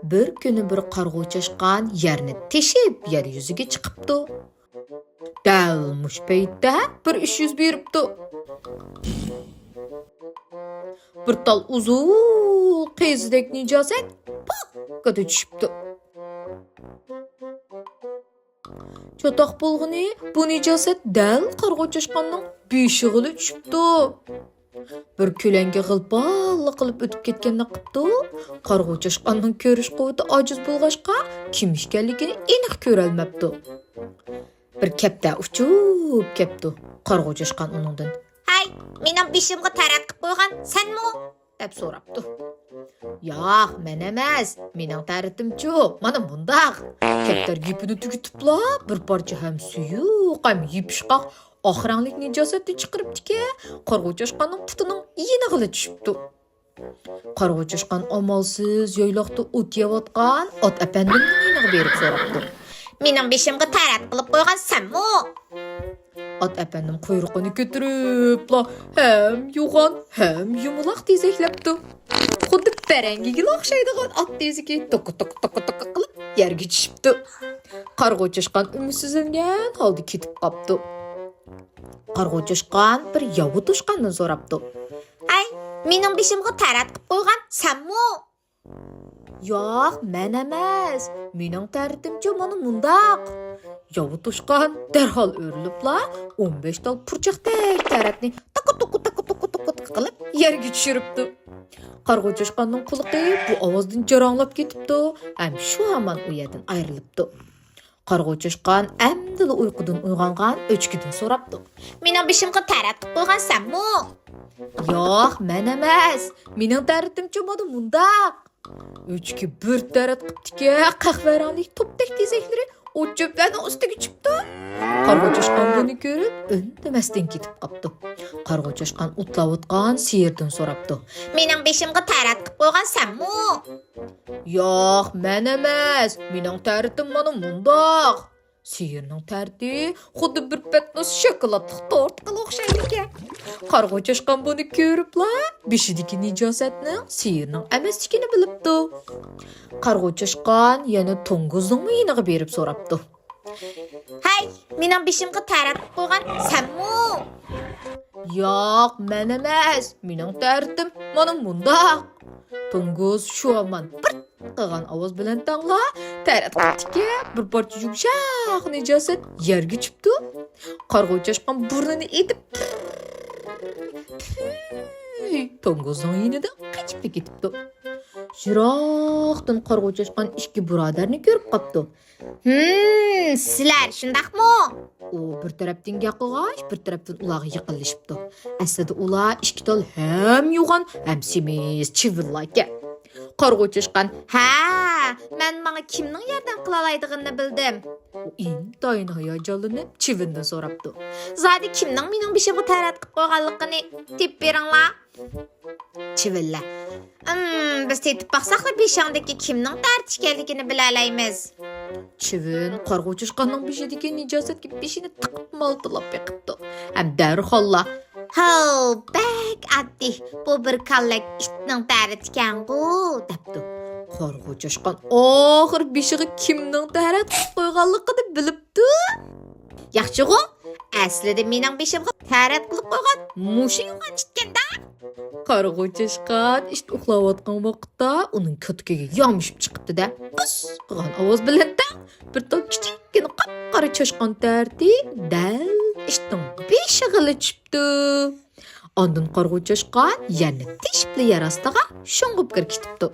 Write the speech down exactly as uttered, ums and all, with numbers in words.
بىر كۈنى بىر قارىغۇ چاشقان يەرنى تېشىپ يەر يۈزىگە چىقىپتۇ. دەل مۇشۇ پەيتتە بىر ئىش يۈز بېرىپتۇ. بىر تال ئۇزۇن قېزىدەك نىجاسەت پاككىدە چۈشۈپتۇ. چاتاق بولغىنى، بۇ نىجاسەت دەل قارىغۇ چاشقاننىڭ بېشىغىلا چۈشۈپتۇ. بىر كۆلەڭگە غىلپاللا قىلىپ ئۆتۈپ كەتكەندەك قىپتۇ. قارىغۇ چاشقاننىڭ كۆرۈش قۇۋۋىتى ئاجىز بولغاچقا، كىم ئىكەنلىكىنى ئېنىق كۆرەلمەپتۇ. بىر كەپتەر ئۇچۇپ كەپتۇ. قارىغۇ چاشقان ئۇنىڭدىن، ھەي، مېنىڭ بېشىمغا تەرەت قىلىپ قويغان سەنمۇ؟ دەپ سوراپتۇ. ياق، مەن ئەمەس، مېنىڭ تەرىتىمچۇ، مانا مۇنداق. كەپتەر گېپىنى تۈگىتىپلا، بىر پارچە ھەم سۇيۇق، ھەم يېپىشقاق ئاق رەڭلىك نىجاسەتنى چىقىرىپتىكەن، قارىغۇ چاشقاننىڭ پۇتىنىڭ يېنىغىلا چۈشۈپتۇ. قارىغۇ چاشقان ئامالسىز يايلاقتا ئوت يەۋاتقان ئات ئەپەندىمنىڭ يېنىغا بېرىپ سوراپتۇ. مېنىڭ بېشىمغا تەرەت قىلىپ قويغان سەنمۇ؟ ئات ئەپەندىم قۇيرۇقىنى كۆتۈرۈپلا، ھەم يوغان، ھەم يۇمىلاق تېزەكلەپتۇ. خۇددى پەرەڭگىگىلا ئوخشايدىغان ئات تېزىكى توكا، توكا، توكا، توكا قىلىپ يەرگە چۈشۈپتۇ. قارىغۇ چاشقان ئۈمىدسىزلەنگەن ھالدا كېتىپ قاپتۇ. قارىغۇ چاشقان بىر ياۋا توشقاندىن سوراپتۇ. ھەي، مېنىڭ بېشىمغا تەرەت قىلىپ قويغان سەنمۇ؟ ياق، مەن ئەمەس. مېنىڭ تەرىتىمچۇ مانا مۇنداق. ياۋا توشقان دەرھال ئۆرۈلۈپلا، ئون بەش تال پۇرچاقتەك تەرەتنى تاكا توكا، تاكا توكا، توكا توكا قىلىپ يەرگە چۈشۈرۈپتۇ. قارىغۇ چاشقاننىڭ قۇلىقى بۇ ئاۋازدىن جاراڭلاپ كېتىپتۇ، ھەم شۇ ھامان ئۇ يەردىن ئايرىلىپتۇ. قارىغۇ چاشقان ئەمدىلا ئۇيقۇدىن ئويغانغان ئۆچكىدىن سوراپتۇ. مېنىڭ بېشىمغا تەرەت قىلىپ قويغان سەنمۇ؟ ياق، مەن ئەمەس. مېنىڭ تەرىتىمچۇ مانا مۇنداق. ئۆچكە بىر تەرەت قىپتىكەن، قەھۋە رەڭلىك توپتەك تېزەكلىرى ئوت چۆپلەرنىڭ ئۈستىگە چۈشۈپتۇ. قارىغۇ چاشقان بۇنى كۆرۈپ، ئۈندىمەستىن كېتىپ قاپتۇ. قارىغۇ چاشقان ئوتلاۋاتقان سېيىردىن سوراپتۇ. مېنىڭ بېشىمغا تەرەت قىلىپ قويغان سەنمۇ؟ ياق، مەن ئەمەس. مېنىڭ تەرىتىم مانا مۇنداق. سېيىرنىڭ تەرىتى خۇددى بىر پەتنۇس شوكولادلىق تورتقىلا ئوخشايدىكەن. قارىغۇ چاشقان بۇنى كۆرۈپلا، بېشىدىكى نىجاسەتنىڭ سېيىرنىڭ ئەمەسلىكىنى بىلىپتۇ. قارىغۇ چاشقان يەنە توڭگۇزنىڭمۇ يېنىغا بېرىپ سوراپتۇ. ھەي، مېنىڭ بېشىمغا تەرەت قىلىپ قويغان سەنمۇ؟ ياق، مەن ئەمەس. مېنىڭ تەرىتىم مانا مۇنداق. توڭگۇز شۇ ھامان پىرت قىلغان ئاۋاز بىلەن تەڭلا تەرەت قىپتىكەن، بىر پارچە يۇمشاق نىجاسەت يەرگە چۈشۈپتۇ. قارىغۇ چاشقان بۇرنىنى ئېتىپ، پۈي، توڭگۇزنىڭ يېنىدىن قېچىپلا كېتىپتۇ. يىراقتىن قارىغۇ چاشقان ئىككى بۇرادەرنى كۆرۈپ قاپتۇ. ھىم، سىلەر شۇنداقمۇ؟ ئۇ بىر تەرەپتىن گەپ قىلغاچ، بىر تەرەپتىن ئۇلارغا يېقىنلىشىپتۇ. ئەسلىدە ئۇلار ئىككى تال ھەم يوغان، ھەم سېمىز چىۋىنلاركەن. قارىغۇ چاشقان، ھە، مەن ماڭا كىمنىڭ ياردەم قىلالايدىغىنىنى بىلدىم. ئۇ ئىنتايىن ھاياجانلىنىپ چىۋىندىن سوراپتۇ. زادى كىمنىڭ مېنىڭ بېشىمغا تەرەت قىلىپ قويغانلىقىنى تېپىپ بېرىڭلار. چىۋىنلەر، ئىم، بىز تېتىپ باقساقلا بېشىڭدىكى كىمنىڭ تەرىتى ئىكەنلىكىنى بىلەلەيمىز. چىۋىن قارىغۇ چاشقاننىڭ بېشىدىكى نىجاسەتكە بېشىنى تىقىپ مالتىلاپ بېقىپتۇ. ھەم دەرھاللا، ھاۋ، بەك ئاددىي، بۇ بىر كاللەك ئىتنىڭ تەرىتى ئىكەنغۇ، دەپتۇ. قارىغۇ چاشقان ئاخىر بېشىغا كىمنىڭ تەرەت قىلىپ قويغانلىقىنى بىلىپتۇ. ياخشىغۇ، ئەسلىدە مېنىڭ بېشىمغا تەرەت قىلىپ قويغان مۇشۇ يوغان ئىتكەن-دە. قارىغۇ چاشقان ئىت ئۇخلاۋاتقان ۋاقىتتا ئۇنىڭ كۆتىكىگە يامىشىپ چىقىپتۇ-دە، بۇس قىلغان ئاۋاز بىلەن تەڭ بىر تال كىچىككىنە قاپقارا چاشقان تەرىتى دەل ئىتنىڭ بېشىغىلا چۈشۈپتۇ. ئاندىن قارىغۇ چاشقان يەرنى تېشىپلا يەر ئاستىغا شۇڭغۇپ كىرىپ كېتىپتۇ.